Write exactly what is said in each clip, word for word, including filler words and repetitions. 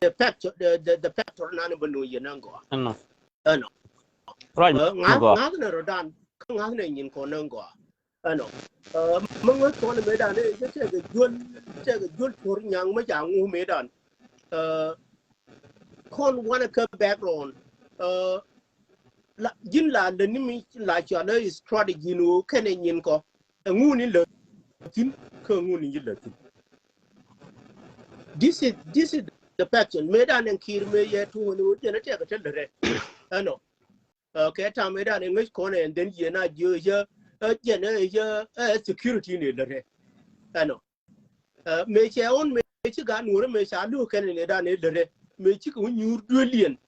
the factor, the, the, the factor nan bä nu yɛ nan gɔa. Ɛnɔ. Ɛnɔ. Right. Ŋa̱th, ŋa̱th nɛ rɔ dan, kä ŋa̱th nɛ nyin kɔn nan gɔa. Ɛnɔ. Mä ŋäth kɔn mɛ dan, ɛ, tekɛ juɔl, tekɛ juɔl por nyaŋ mä ca ŋu mɛ dan. Kɔn wanɛ kä background. Ji̱n la lɛ ni mi la cɔalɛ strategy ni wä kɛnɛ nyin kɔ. Ɛŋu ni lɛ thin kä ɛŋu ni lɛ thin. This is, this is the faction. Mëë dan ɛn Kiir mëë yɛ tuŋ ni wä jɛn ɛ tɛk ɛ te lɛ rɛ. Ɛnɔ. Kɛ tam mëë dan ɛ ŋäc kɔn ɛ, and then yɛn a jiö yɛ, ɛ, jɛn ɛ yɛ, ɛ, security ni lɛ rɛ. Ɛnɔ. Mëë cɛ ɣɔn mëë ci gaat nuɔ̱ɔ̱rä mëë ca lo̱k kɛn ni dan ɛ lɛ rɛ. Mëë cikɛ wä nyuur duëliɛn.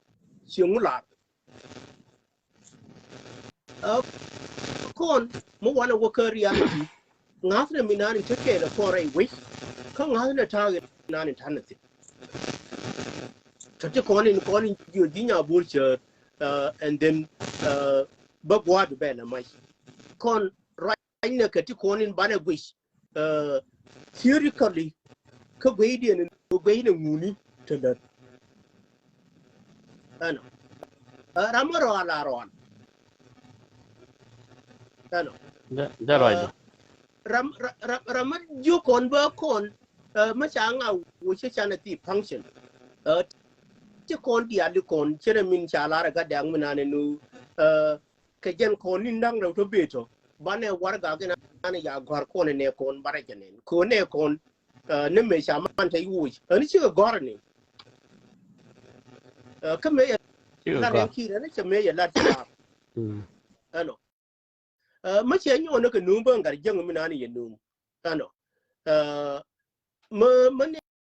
Ciɛ ŋu lar. Kɔn mi wanɛ wä kä reality. Ŋa̱thnɛ mi nani te kɛɛl ɛ kɔn rɛy wec. Kä ŋa̱thnɛ ta̱a̱ nani ta̱nɛ thi̱n. Kä ti kɔn in, kɔn in jiö ji̱ nya bur cäät. And then bä gua̱a̱th bɛ nɛ mac. Kɔn ruacnɛ kɛ ti kɔn in banɛ guic. Theoretically, kä gueydiɛn, gueynɛ ŋuni te lät. Ɛnɔ. Ram mi rɔal a rɔal. Ɛnɔ. Ram, ram, ram mi jiök kɔn bä kɔn. Mi ca ŋa wucä canɛ thi function. Ti kɔn diali kɔn cɛnɛ min ca lar ɛ gat dɛ̈k mi nanɛ nu. Kɛ jɛn kɔn ni naŋ rɛw tɔ bëë tɔ. Banɛ warɛgak in an ya gɔ̱a̱r kɔn nɛ kɔn barɛ jɛ nɛn kɛ nɛ kɔn. Ni mëë ca man tɛ iwuc ɛn cikɛ gɔ̱a̱r ni. Kä mëë yɛ lat rɛn Kiir ɛn cɛ mëë yɛ lat cɛ lar. Ɛnɔ. Mä cɛ nyɔɔn ni kɛ nööŋ bä ŋa̱r jäŋ mi nan yɛ nööŋ. Ɛnɔ. Mä, mä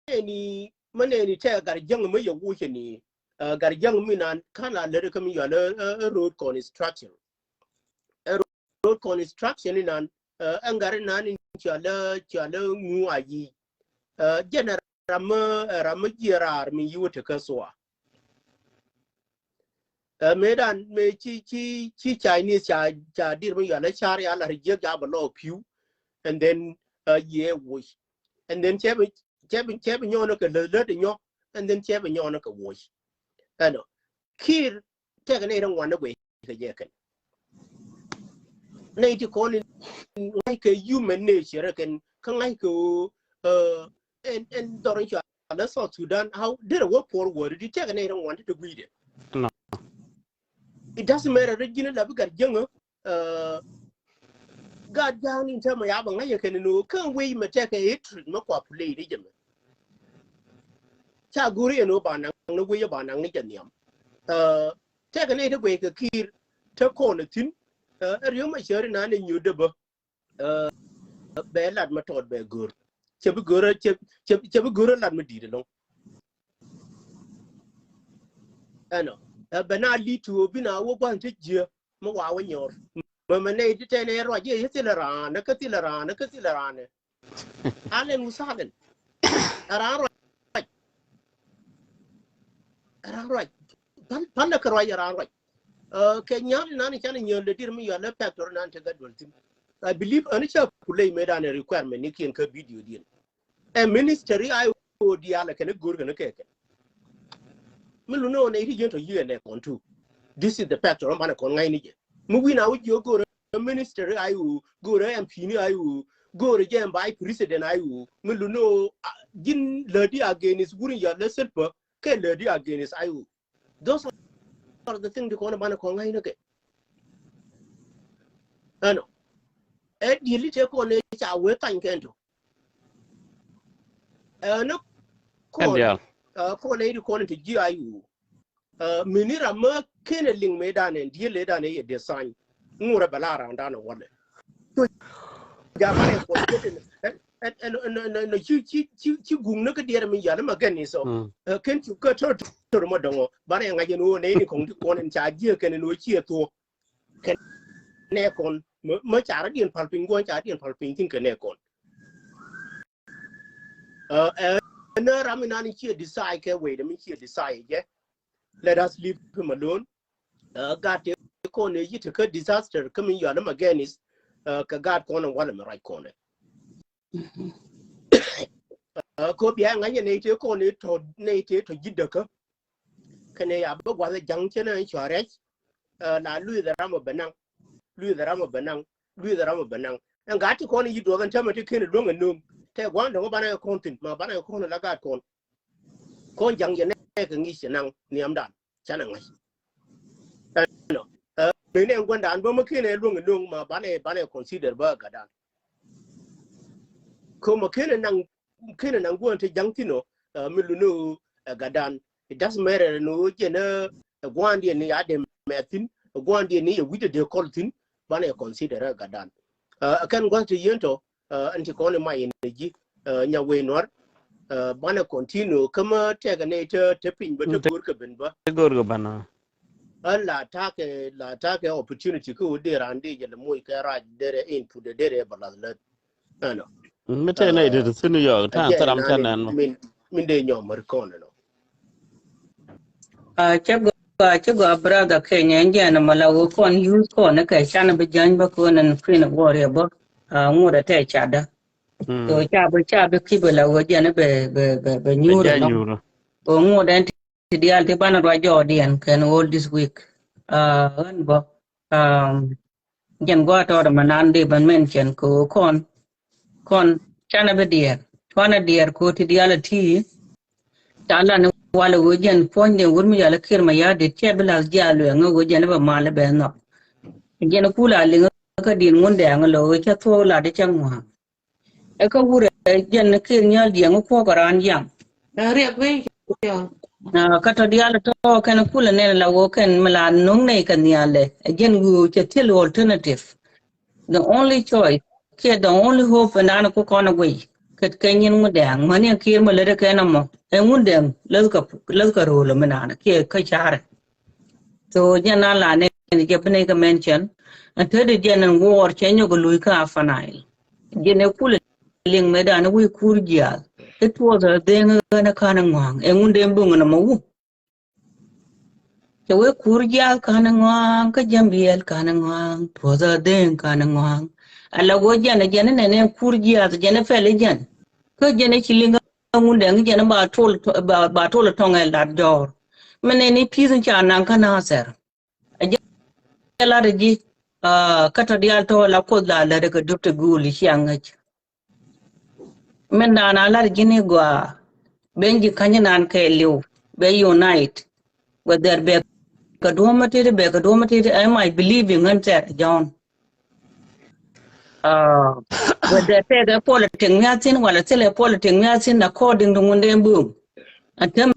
nɛni, mä nɛni tɛ gat jäŋ mä yɛ wucɛ ni. Gat jäŋ mi nan kan la lät kä mi yɔal ɛ road construction. Ɛ road construction ni nan ɛ gat nan in cɔal ɛ, cɔal ɛ ŋu a yi. Jɛn ɛ ram mä, ɛ ram mä jiɛ raar mi yiwä te kä sua. Mëë dan mëë ci, ci, ci Chinese ca, ca dir mi yɔal ɛ car ya lar jiäk ja bɛ lɔ piu. And then yɛ wuc. And then cɛ bi, cɛ bi, cɛ bi nyɔɔn kɛ lät lät nyɔ. And then cɛ bi nyɔɔn kɛ wuc. Ɛnɔ. Kiir tɛk nɛy ti ŋuan ni guey kɛ jɛ kɛn. Nɛy ti kɔn in ŋa̱c kɛ human nature kɛn kä ŋa̱c kɛ ɣöö ɛn, ɛn dhɔr in cɔal ɛ South Sudan, how derɛ wä puɔr wäri di tɛk nɛy ti ŋuan ti ti gui̱dɛ. It doesn't matter ri ji̱n la bi gat jäŋä. Gat ja̱a̱ŋ in täämɛ ya bɛ ŋa̱c ɛ kɛn ni wä kä wec mɛ tɛkɛ hatred mɛ kua play di jɛ mɛ. Ca go̱ri ɛn wä ba naŋ ni wec ɛ ba naŋ ni jɛ nhiam. Tɛkɛ nɛy ti guey kɛ Kiir te kɔn ɛ thi̱n. Ɛ riöm ɛ cäri nan ɛ nyuut dee bä. Bɛ lat mɛ tɔt bɛ go̱r. Cɛ bi go̱r, cɛ, cɛ bi go̱r lat mɛ di̱i̱t ɛlɔ̱ŋ. Ɛnɔ. Bɛ na li̱t tuɔ bi na wä gua̱n ti jiɛ. Mɛ wa wä nyɔr mɛ mɛ nɛy ti tɛn ɛ ruac yɛ thilɛ raan kä thilɛ raan kä thilɛ raan. Alen wä thaden. Ɛ raan ruac. Ɛ raan ruac. Pal, pal lɛ kɛ ruac ɛ raan ruac. Kɛ nya̱a̱l inan ican inyäl dee dir mi yɔal lɛ factor inan tekɛ duɔl thi̱n. I believe ɛn ica kuley mëë dan ɛ requirement ni kiɛn kä video diɛn. Ɛ ministry I O diaal ɛ kɛn i̱ go̱r kɛn i̱ kɛkɛ. Mi luni ɣän ɛ iti jiɛn tɔ yiëë nɛ kɔn tu. This is the factor ɣän banɛ kɔn ŋa̱cni jɛ. Mi wi̱n a wi̱c jiɛ go̱r ɛ minister I O, go̱r ɛ M P ni I O, go̱r ɛ jɛ ɛn vice president I O. Mi luni ɣän ji̱n lätdi against wun yɔal lɛ Salva kɛ lätdi against I O. Those are the thing ti kɔn ɛ banɛ kɔn ŋa̱cni kɛ. Ɛnɔ. Ɛ diɛli tëë kɔn ɛ ca wee thany kɛn tɔ. Ɛnɔ. Kɔn ɛ di kɔn ɛ ti ji̱ I O. Mini ram mä kenɛ liŋ mëë danɛ diel ëë danɛ yɛ design. Ŋurɛ bɛ la ran danɛ walɛ. Jamanɛ kɔn kɛ ɛn ɛn ɛn ɛn ci ci ci ci guŋ ni kä diɛrɛ mi yal ma gɛn ni so. Kɛn ci kä tör tör ma dɔŋɔ banɛ ŋa̱c ɛn wä nɛy ni kɔŋ ti kɔn ɛn ca jiɛ kɛn ɛn wä ciɛ thuɔ. Kɛn nɛ kɔn mä ca rɔ diɛn pal piny guɔn ca diɛn pal piny thin kɛ nɛ kɔn. Ɛn ram inan ciɛ decide kɛ wee dɛ mi ciɛ decide jɛ. Let us leave him alone. Gat tëë kɔn ëë yi tekä disaster kä mi yɔal ɛmɛ against kɛ gat kɔn ɛn walɛ mi ruac kɔn ɛ. Ɛ, ko bia ŋa̱c nɛy tëë kɔn i̱ tɔ, nɛy tëë tɔ ji̱ däkä. Kɛnɛ ya bä gua̱th ɛ ja̱ŋ cä nɛ cua rɛc. Ɛ, la luith ɛ ram ɛ bɛ naŋ. Luith ɛ ram ɛ bɛ naŋ. Luith ɛ ram ɛ bɛ naŋ. Ɛn gaat ti kɔn i̱ yi duɔth ɛn täämɛ ti ken ɛ luäŋ ɛ nööŋ. Tɛ gua̱a̱n dɔ̱ŋ ɛ banɛ kɔn thi̱n ma banɛ kɔn ɛ la gaat kɔn. Kɔn ja̱ŋ yɛ nɛ kɛ ŋi̱i̱c ɛ naŋ nhiamdan. Canɛ ŋa̱c. Ɛnɔ. Ɛ, mi nɛ gua̱ndan bä ma ken ɛ luäŋ ɛ nööŋ ma banɛ, banɛ consider bä ɛ gatdan. Kä ma ken ɛ naŋ, ken ɛ naŋ gua̱n te ja̱ŋ thi̱n ɔ, ɛ, mi luni ɣöö ɛ gatdan. It doesn't matter ni ɣöö jɛn ɛ gua̱ndiɛn ni a dee mɛth thi̱n, ɛ gua̱ndiɛn ni ɛ wi̱cdɛ dee kɔl thi̱n, banɛ consider ɛ gatdan. Ɛ, ɛ kɛn gua̱th te yien tɔ, ɛ, ɛn ti kɔn i̱ ma yɛn ɛ ji̱, ɛ, nya wee nuɔr, ɛ, banɛ continue kä ma tɛkɛ nɛy te, te piny bä te go̱o̱r kɛ ben bä. Te go̱o̱r kɛ ben, ɛ. Ɛ la ta̱a̱ kɛ, la ta̱a̱ kɛ opportunity kä ɣöö dee raan dee jɛ lɛ moc kɛ rac derɛ input derɛ bä lath lät. Ɛnɔ. Mi tëë nɛy ti ti thi̱n yɔɔk ta̱a̱ thil ram ca nɛn mɔ. Min, min dee nyɔm mär kɔn ɛnɔ. Cä gɔaa, cä gɔaa brother Kenya, ɛn jɛn ɛmɔ la ɣöö kɔn youth kɔn kɛ can bi jäny bä kɔn ɛn kui̱n guɔ̱ɔ̱r yɛ bä. Ŋot ɛ tɛ catdä. So ca bi, ca bi kipɛ la ɣöö jɛn bɛ, bɛ, bɛ, bɛ nyuur ɛnɔ. Ɣöö ŋot ɛn ti diaal ti banɛ ruac jɔɔdiɛn kɛn all this week. Ɣän bä. Jɛn gua̱a̱th tɔɔt ɛmɛ nan dee bä mention kɛ ɣöö kɔn, kɔn canɛ bi diɛɛr. Cuanɛ diɛɛr kɛ ɣöö ti diaal ɛ ti. Ca lan i̱ walɛ ɣöö jɛn puɔ̱nydɛ wut mi yal i̱ Kiir Mayardit cɛ bi la̱th jiaal luɛɛŋä ɣöö jɛn i̱ bɛ mal i̱ bɛ nhɔk. Jɛn i̱ kula liŋä kä di̱n ŋundɛɛŋä lo̱ ɣöö cä thuɔ̱k lat i̱ cä ŋua̱a̱ŋ. Ɛ kä wurɛ jɛn Kiir Nhial Diɛŋ i̱ kuɔ̱k ɛ raan yaŋ. Ɛ riɛk wec. Kä tɔ diaal tɔ kɛn kulɛ nɛn la woo kɛn mi la no̱ŋ nɛy kɛ nhialɛ. Ɛ jɛn wuu cɛ thil alternative. The only choice kiɛ the only hope ɛn da̱a̱n ku kɔn ɛ guiy kɛ kɛ nyin ŋundɛɛŋ mäni ɛ Kiir mi lät ɛ kɛn ɛmɔ ɛ ŋundɛɛŋ läth kɛ, läth kɛ ro̱o̱l ɛmɛ naan kiɛ kä ca̱rɛ. So jɛn a la nɛn jɛ bi nɛy kɛ mention. Ɛn te di jɛn ɛn wuɔɔr cɛ nyɔk ɛ luc kä Upper Nile. Jɛn ɛ kulɛ liŋ mëë dan wi̱i̱ kuur jiaath. It was a thing ɣän ɛ ka̱n ɛ ŋɔ̱a̱ŋ ɛ ŋundɛ buŋ ɛn ɛmɔ wu. Cɛ wee kuur jiaath ka̱n ɛ ŋɔ̱a̱ŋ kä jäm biɛl ka̱n ɛ ŋɔ̱a̱ŋ. It was a thing ka̱n ɛ ŋɔ̱a̱ŋ. Ala wä jɛn ɛ jɛn ɛ nɛn ɛ kuur jiaath jɛn ɛ pɛl ɛ jɛn. Kä jɛn ɛ ci liŋ ɛ ŋundɛ ŋi jɛn ɛ ba tol, ba, ba tol ɛ tɔŋ ɛ lat jɔɔr. Mɛ nɛn i̱ pi̱th in ca naŋ kä Nathɛr. Ɛ jɛ lat ɛ ji̱, kä tɔ diaal tɔ la Kuoth la lät ɛ kɛ dup ti guul i̱ cia ŋäc. Min dan a lat ɛ ji̱ ni gɔaa ben ji̱ ka̱ny nan kɛ liw bɛ unite. Whether bɛ kɛ duɔ̱m mi titi bɛ kɛ duɔ̱m mi titi, am I believing ɣän thɛr Jɔ̱ɔ̱n? Whether tɛkɛ politic mi a thi̱n wala thilɛ politic mi a thi̱n according to ŋundɛ bum. Ɛn täämɛ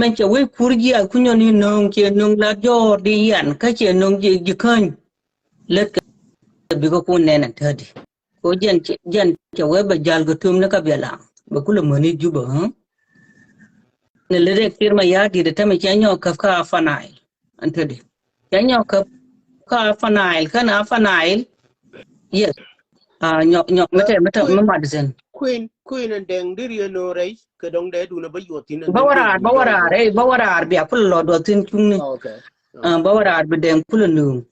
mɛ cɛ wec kuur jiaath kunyɔni nööŋ ciɛ nööŋ la jɔɔr di yan kä ciɛ nööŋ ji̱, ji̱ käny. Lät kɛ bikɛ kun nɛn ɛn tädi. Ko jɛn cɛ, jɛn cɛ wee bɛ jal kɛ töm ni kä biɛ laŋ bɛ kulɛ mäni Jubɛ, ɣä? Ni lät ɛ Kiir Mayardit ɛ tämɛ cɛ nyɔk käp kä Upper Nile. Ɛn tädi cɛ nyɔk käp kä Upper Nile, kä ni Upper Nile. Yes. Nyɔk, nyɔk mi tɛ, mi tɛ mi madisen. Queen, Queen ɛn Dɛŋ di riɛ no̱o̱ŋ rɛy kɛ dɔ̱ŋ dee dun ɛ bä yuɔth thi̱n. Bä wä raar, bä wä raar, ey, bä wä raar bia kulɛ lɔ duɔth thi̱n cuŋni. Bä wä raar bi Dɛŋ kulɛ no̱o̱ŋ.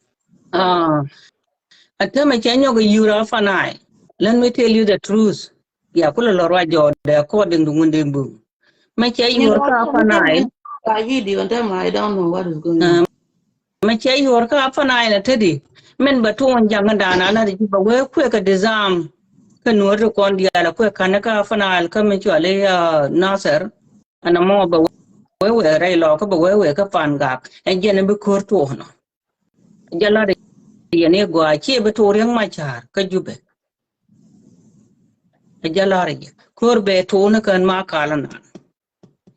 Ɛ tämɛ cɛ nyɔk ɛ yur Upper Nile. Let me tell you the truth. Ya kulɛ lɔ ruac jɔɔdɛ according to ŋundɛ bum. Mɛ cɛ yur kä Upper Nile. Ka video ɛn tämɛ, I don't know what is going on. Mɛ cɛ yuɔr kä Upper Nile ɛ tädi. Min bɛ tuɔɔn ja̱ŋ dan a lat ji̱ bɛ wee kuɛ kɛ disarm. Kä nuɔr ti kɔn diaal ɛ kuɛ ka̱n kä Upper Nile kä mi cuali Nathɛr. Ɛn ɛmɔ bɛ wee wee rɛy lɔ kä bɛ wee wee kä Pangak. Ɛn jɛn bi ko̱r tuɔɔn ɔ. Jɛ lat yɛn i̱ gɔaa ciɛ bi tuɔɔr Riek Machar kä Jubɛ. Jɛ lar yɛ ko̱r bɛ tuuni kän ma kal nan.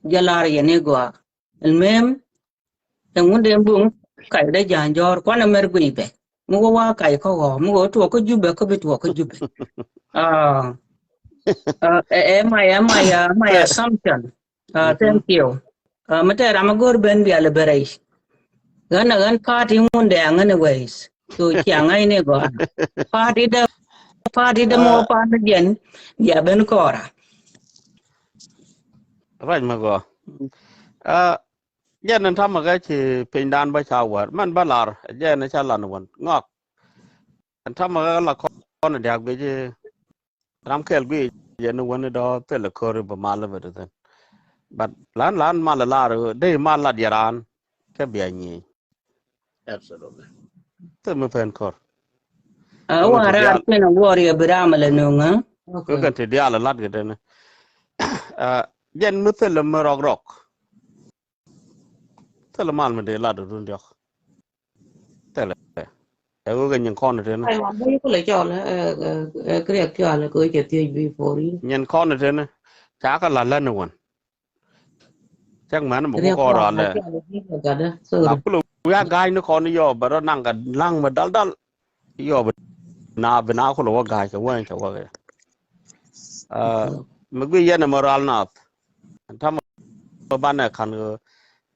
Jɛ lar yɛ ni gɔaa. Ɛlmem ɛŋu dee buŋ kac dee ja̱a̱n jɔ̱ɔ̱r kuanɛ mɛr guiy bɛ. Mi wä wa kac kä ɣɔɔ mi wä tuɔɔk kä Jubɛ kä bi tuɔɔk kä Jubɛ. Ɛ, ɛ, my, ɛ, my, ɛ, my assumption. Thank you. Mi tɛ ram a go̱r ben bia lɛ bɛ rɛy. Ɣän a ɣän party ŋun dɛ a ŋän a ways. So cia ŋa̱c ni gɔaa. Party dɛ, party dɛ mɔ party jɛn bia ben kɔra. Rac mi gɔaa. Jɛn in tamɛ kɛ ci pinydan bä ca wär mɛn bä lar jɛn in ca lan wän ŋɔak. In tamɛ kɛ la kɔn in diak bi ci ram kɛl guic. jɛ ni wäni dɔ̱ thilɛ ko̱ri bɛ mal bɛ di thin. But lan lan mal lar dee mal lat yɛ raan kɛ bia nyieny. Absolutely. Thil mi pen kor. A wa ran kɛn a wor yɛ bi ram la nung, ha? Okay. Kɛ ti dial lat kɛ den. Jɛn mi thil mi rɔk rɔk. Thil mal mi dee lat run diɔk. Thil. Ɛ wek nyin kɔn ten. Ai wa bi kulɛ cɔl, ɛ, ɛ, ɛ, kriak cɔl ko cɛ thiec bi pori. Nyin kɔn ten. Ca ka la lɛ ni wan. Cäŋ mɛn mi ku kɔn rɔalɛ. La kulɛ wi̱i̱ a ga̱a̱c ni kɔn yɔ bɛ rɔ naŋ kɛ laŋ mi dal dal. Yɔ bi na bi na kulɛ wä ga̱a̱c kɛ wä in cɛ wä kɛ. Mi gui yɛn ɛmɛ rɔal naath. Ɛn ta̱mɛ banɛ ka̱n kɛ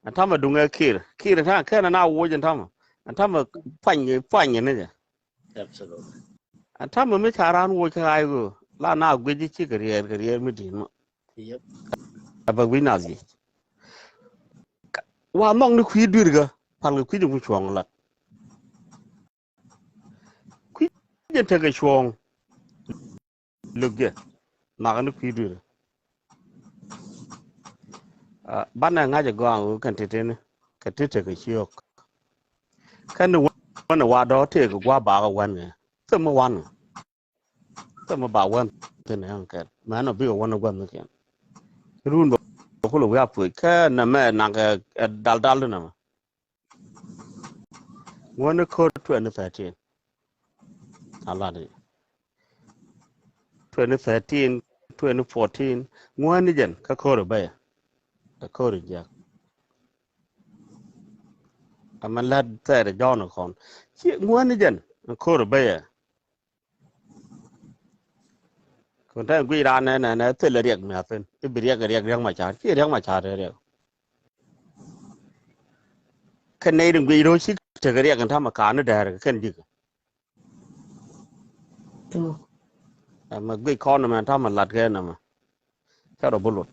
ɛn ta̱mɛ duŋɛ kir kir ɛn ta̱mɛ kɛn ɛn a woc ɛn ta̱mɛ ɛn ta̱mɛ puany puany ni jɛ. Absolutely. Ɛn ta̱mɛ mi ca raan woc kä ɣa̱c ɣöö la na guic i̱ cikɛ riɛɛr kɛ riɛɛr mi di̱i̱t mɔ. Yep. Ɛ bɛ guic naath yic. Wa nhɔk ni kui̱ dui̱r kä pal kɛ kui̱ ni ku cuɔ̱ɔ̱ŋ lat. Kui̱ jɛ tekɛ cuɔ̱ɔ̱ŋ. Luk jɛ. Mak ni kui̱ dui̱r. Banɛ ŋa̱c ɛ gɔaa ɣöö kɛn teteni kɛ ti tekɛ ciök. Kɛn ni wän ɛ wa dɔ̱ tëëk gua̱a̱ bakä wän ɛ thim mi wan ɛ. Thim mi ba wän thin ɛ ɣän kɛn mɛn ɔ bikɛ wän ɛ gua̱n ni kɛn. Run bɛ kulɛ wi̱i̱ a puc kɛ nɛmɛ naŋ kɛ dal dal ti nɛmɛ. Ŋuäni ko̱r twenty thirteen. A lat i̱ twenty thirteen, twenty fourteen, ŋuäni jɛn kä ko̱r i̱ bäyɛ. Kä ko̱r i̱ jiäk. Ɛmɛ lät thɛɛr i̱ jɔ̱ɔ̱n i̱ kɔn ci ŋuäni jɛn kä ko̱r i̱ bäyɛ. Kun te guic raan nɛ nɛ nɛ thilɛ riɛk mia̱thin i̱ bi riɛk riɛk riɛk ma ca̱r ci riɛk ma ca̱r riɛk. Kɛn nɛy rin guic ro̱o̱ ci tekɛ riɛk in ta̱mɛ ka̱n ni dɛɛr kɛ kɛn ji̱k. Ɛmɛ guic kɔn ɛmɛ ta̱mɛ lat kɛ nɛmɛ. Cä rɔ bi luɔt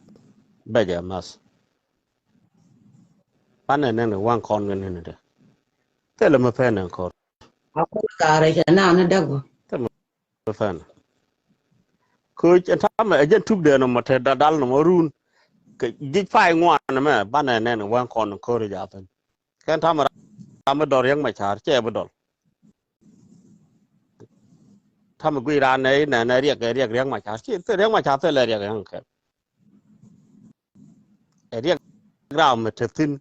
bɛcɛ math. Pan ɛ nɛn kɛ waŋ kɔn kɛ nɛn dɛ. Thilɛ mi pɛn ɛn kɔr. A kul kaarɛ cɛ naan ni däk bä. Thilɛ mi pɛn. Kööc ɛn ta̱mɛ ɛ jɛn tuk dee nɔmɔ te dal dal nɔmɔ run. Kɛ ji̱c pay ŋuan ɛmɛ ban ɛ nɛn kɛ waŋ kɔn kɔr jaathin. Kɛn ta̱mɛ ram mi dɔl riäŋ ma ca̱r cɛ bi dɔl. Ta̱mɛ guic raan nɛ inɛ nɛ riɛk riɛk riɛk ma ca̱r ci riɛk ma ca̱r thilɛ riɛk riɛk kɛ. Ɛ riɛk ram mi te thi̱n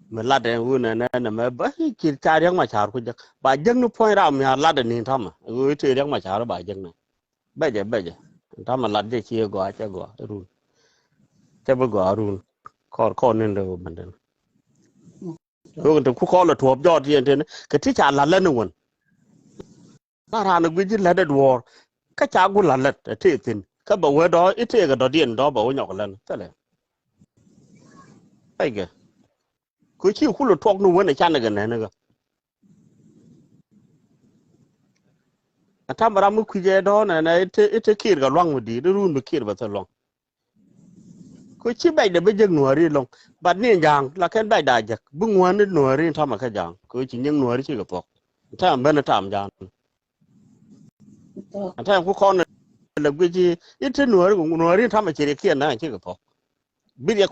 mi lat ɛn wun ɛn ɛn ɛmɛ ba ci ca riɛk ma ca̱r ku jek ba jek ni puɔ̱ny ram mi a lat ɛn ni ta̱mɛ ɣöö ite riɛk ma ca̱r ba jek ni. Bɛcɛ bɛcɛ ta̱mɛ lat jɛ ci gɔaa cɛ gɔaa run. Cɛ bi gɔaa run kɔr kɔr ni ndɛ wä bɛnden. Wek in te ku kɔn lɛ tuɔɔp jɔɔt yɛn teni kɛ ti ca la̱t lät ni wän. La raan ɛ guic ji̱ la̱t ɛ duɔ̱ɔ̱r kä ca gu la̱t lät ɛ tëë thi̱n kä bɛ wee dɔ̱ i̱ tëëkɛ dɔ̱diɛn dɔ̱ bɛ wee nyɔk lät ni thilɛ. Pɛckɛ ku ci kulɛ tuɔk ni wän ɛ canɛ kɛ nɛn ni kä. Ɛ ta̱mɛ ram mi kui̱c ɛ dɔ̱ nɛn ɛ i̱ te kiɛɛr kɛ lua̱ŋ mi di̱i̱t i̱ run bi kiɛɛr bɛ thil lua̱ŋ. Kɛ ci bɛcdɛ bi jek nuääri lɔŋ. But ni ja̱a̱ŋ la kɛn bɛcdɛ a jek bi ŋuäni nuääri in ta̱mɛ kä ja̱a̱ŋ kɛ ci nyiŋ nuääri cikɛ thuɔ̱k. Ta̱a̱ ben ta̱a̱m ja̱a̱ŋ. Ta̱a̱ ku kɔn lɛ guic i̱ ti nuääri nuääri in ta̱mɛ ci riɛkiɛn na cikɛ thuɔ̱k. Bi riɛk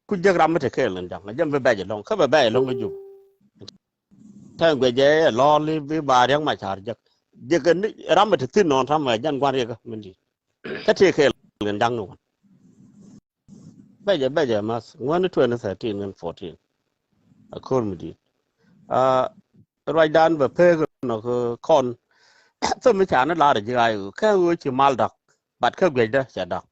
ku jek ram mi te kɛɛl in ja̱a̱ŋ a jɛn bi bɛc lɔŋ kä bɛ bɛc lɔŋ kä jup. Tɛn guic jɛ ɛ lɔɔl i̱ bi ba riɛk ma ca̱r jek jek ram mi te thi̱n nɔn ta̱mɛ jɛn gua̱n riɛk min di̱i̱t. Kä tëë kɛɛl in ja̱ŋ ni wän. Bɛcɛ bɛcɛ math ŋuäni twenty thirteen ŋuäni fourteen. A ko̱r mi di̱i̱t. Ruacdan bɛ pek nɔ kɔn. Thom mi ca ni lar ji̱ ɣa̱c ɣöö kɛ ɣöö ci mal da̱k. Bat kä guiecdä cɛ da̱k.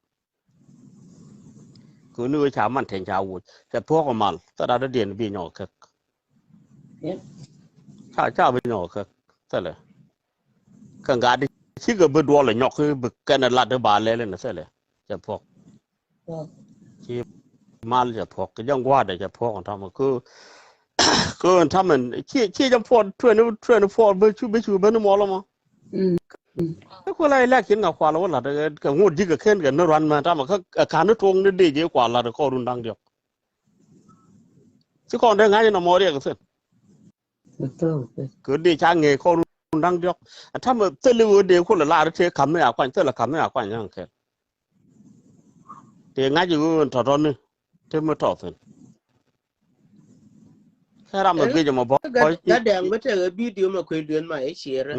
Kɛ ɣöö ni ɣöö ca man tɛny ca woc cɛ thuɔ̱k mal thil rat dɔ̱diɛn bi nyɔk käk. Ca ca bi nyɔk käk thilɛ. Kä ŋa̱t cikɛ bi duɔl ɛ nyɔk bi kɛn ɛ lat ba lɛl in thilɛ cɛ thuɔ̱k. Ci mal cɛ thuɔ̱k kɛ jɛ ŋua̱a̱dɛ cɛ thuɔ̱k in tamɛ kä kä in tamɛ ci ci jɛ puɔt twenty twenty four bi cu bi cu ben muɔl mɔ. Kä kuɛ la election ŋa kual wä lat kɛ ŋot ji̱ kɛ ken kɛ ni ruan mɛ tamɛ kä kan ni tuɔŋ ni dee jɛ kual lat kɔɔrun da̱ŋ diɔk. Ci kɔn dee ŋa̱c in nɔmɔ riɛk thin. Kɛ dee ca ŋee kɔn run da̱ŋ diɔk. Ɛ ta̱mɛ thilɛ ɣöö dee kulɛ lar tëë ka̱m ni a kuany thilɛ ka̱m ni a kuany ɣän kɛl. Tëë ŋa̱c i̱ ɣöö ɛn tɔ̱tɔ̱ni. Tëë mi tɔ̱ thi̱n. Kä ram mi guic ɛmɔ bɔ̱. Gat dɛŋ bä tekɛ bidio ma kuec lueth ma i̱ ciërä.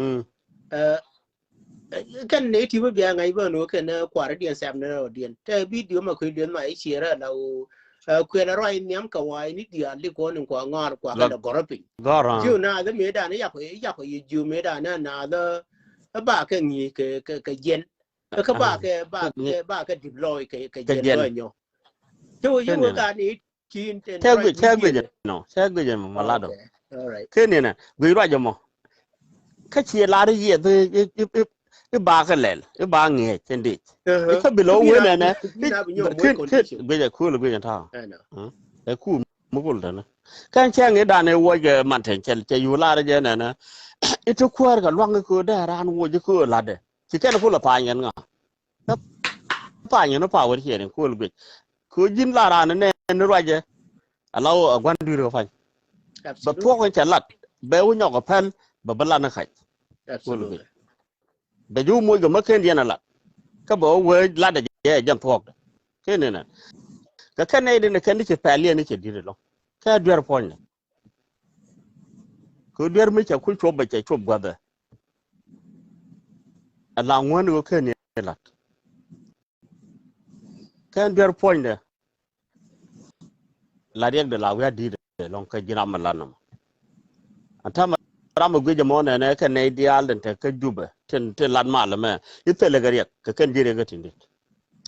Kɛn nɛ ti mi bia ŋa̱c bä ni wä kɛn kuarä diɛn sɛm ni rɛw diɛn. Tɛ bidio ma kuec lueth ma i̱ ciërä la wä kuɛl ruac nhiam kɛ wa ini diaal di kuɔn in kua ŋɔr kua kɛn dɛ gɔrä piny. Jiu naath mi dan i̱ yakɔ i̱ yakɔ yi jiu mi dan naath. Ba kɛ ŋi̱i̱c kɛ kɛ jiɛn. Kä ba kɛ ba kɛ ba kɛ dip lɔɔc kɛ kɛ jiɛn lɔɔc nyɔ. Jiu jiu gat ni Tɛ guic, tɛ guic ɛnɔ, tɛ guic ɛnɔ ma lat ɔ. Kɛ ni nɛ guic ruac ɛmɔ. Kä ciɛ lar i̱ yieth i̱ ba kɛ lɛl i̱ ba ŋiɛc ɛn dic. I̱ kä bi lɔ wee nɛnɛ. Guic ɛ kuul guic ɛn ta̱a̱. Ɛ kuul mi kul tɛnɛ. Kɛn cɛ ŋi̱ dan ɛ wuɔc kɛ man tɛn cɛ cɛ yu lar jɛ nɛnɛ. I̱ ti kuäär kɛ luaŋ i̱ köö dee raan wuɔc i̱ köö latdɛ. Ci kɛn kul ɛ pa̱a̱ny kɛn ŋa. Kä pa̱a̱ny ni pa̱a̱ wër ciɛɛr in kuël guic. Kɛ ji̱n la raan nɛ ni ruacɛ. Ala wä a gua̱n dui̱r kɛ pa̱ny. Bɛ thuɔ̱k in cɛ lat bɛ wä nyɔk ɛ pɛl bɛ bä lat ni kac. Kuël guic. Bɛ ji̱ wä moc kɛ mä ken diɛn a lat. Kä bɛ wä wee lat ɛ jɛ jɛn thuɔ̱k dɛ. Ken ni nɛ kɛ kɛn nɛy di ni kɛn ni ci pɛl yɛn ni cɛ di̱t ɛlɔ̱ŋ. Kɛ duer puɔ̱nydɛ. Kɛ duer mi cɛ kuc cuɔp bɛ cɛ cuɔp gua̱thɛ. Ɛ la ŋuäni wä ken ni lat. Kɛn duer puɔ̱nydɛ. La riɛkdɛ la wi̱i̱ a di̱i̱t ɛlɔ̱ŋ kä ji̱n ram mi lat nɔmɔ. An ta̱mɛ ram mi guic ɛmɔ nɛnɛ kɛ nɛy diaal den te kä Jubɛ tin tin lat mal ɛmɛ i̱ thilɛ kɛ riɛk kɛ kɛn ji̱ riɛk kä tin di̱t.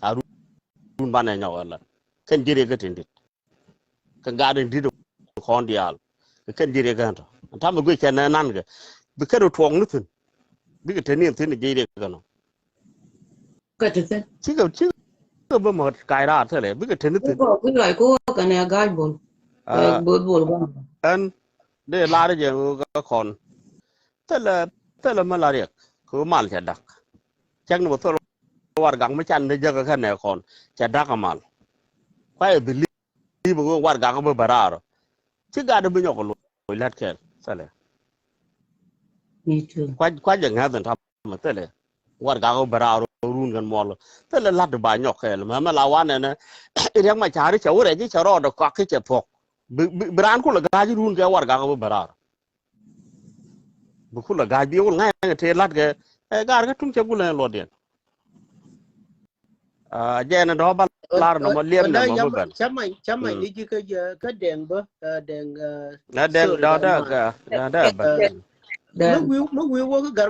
A run banɛ nyɔk ɛ lat kɛn ji̱ riɛk kä tin di̱t. Kɛ gat in di̱t kɔn diaal kɛ kɛn ji̱ riɛk kɛn tɔ. An ta̱mɛ guic kɛn nɛ nankɛ bi kɛn tuɔɔk ni thi̱n. Bikɛ te ni thi̱n ji̱ riɛk kɛn ɔ. Kɛ te thi̱n. Cikɛ cikɛ bä mɔ kac raar thilɛ bikɛ te ni thi̱n. Kɔ bi lɔc ko kɛn ɛ ga̱a̱c bol. Ga̱a̱c bol bol ga̱a̱c. Ɛn dee lar jɛ ɣöö kɛ kɔn thilɛ thilɛ mi la riɛk kɛ ɣöö mal cɛ da̱k. Cäŋ ni bä thil warɛgak mi can ni jäkä kɛn ɛ kɔn cɛ da̱k ɛ mal. Kuayɛ bi li̱i̱p ɛ ɣöö warɛgak bi bä raar ɔ. Ci gat bi nyɔk ɛ loc la̱t kɛɛl thilɛ. Kuac kuac ɛ ŋäth ɛn ta̱mɛ thilɛ. Warɛgak bi bä raar ɔ run kɛn muɔl thilɛ la̱t ba nyɔk kɛɛl mɛ mɛ la wanɛ nɛ. Riɛk ma ca̱ri cɛ wä rɛc i̱ cɛ rɔɔdɛ kɔak ki cɛ thuɔ̱k. Bi bi bi raan kulɛ ga̱a̱c run kɛ warɛgak bi bä raar. Bi kulɛ ga̱a̱c bi wul ŋa̱c ɛŋɛ tëë la̱t kɛ ɛ gaar kä tuŋ cɛ gulɛ luɔtdiɛn. Jɛn dɔ̱ ba lar nɔmɔ liɛm nɛ mɔ bi bɛn. Cä mac ni ji̱ kä dɛŋ bä dɛŋ. Nɛ dɛŋ dɔ̱ dɛ dɛ bä. Mi wi̱i̱ wä kä gar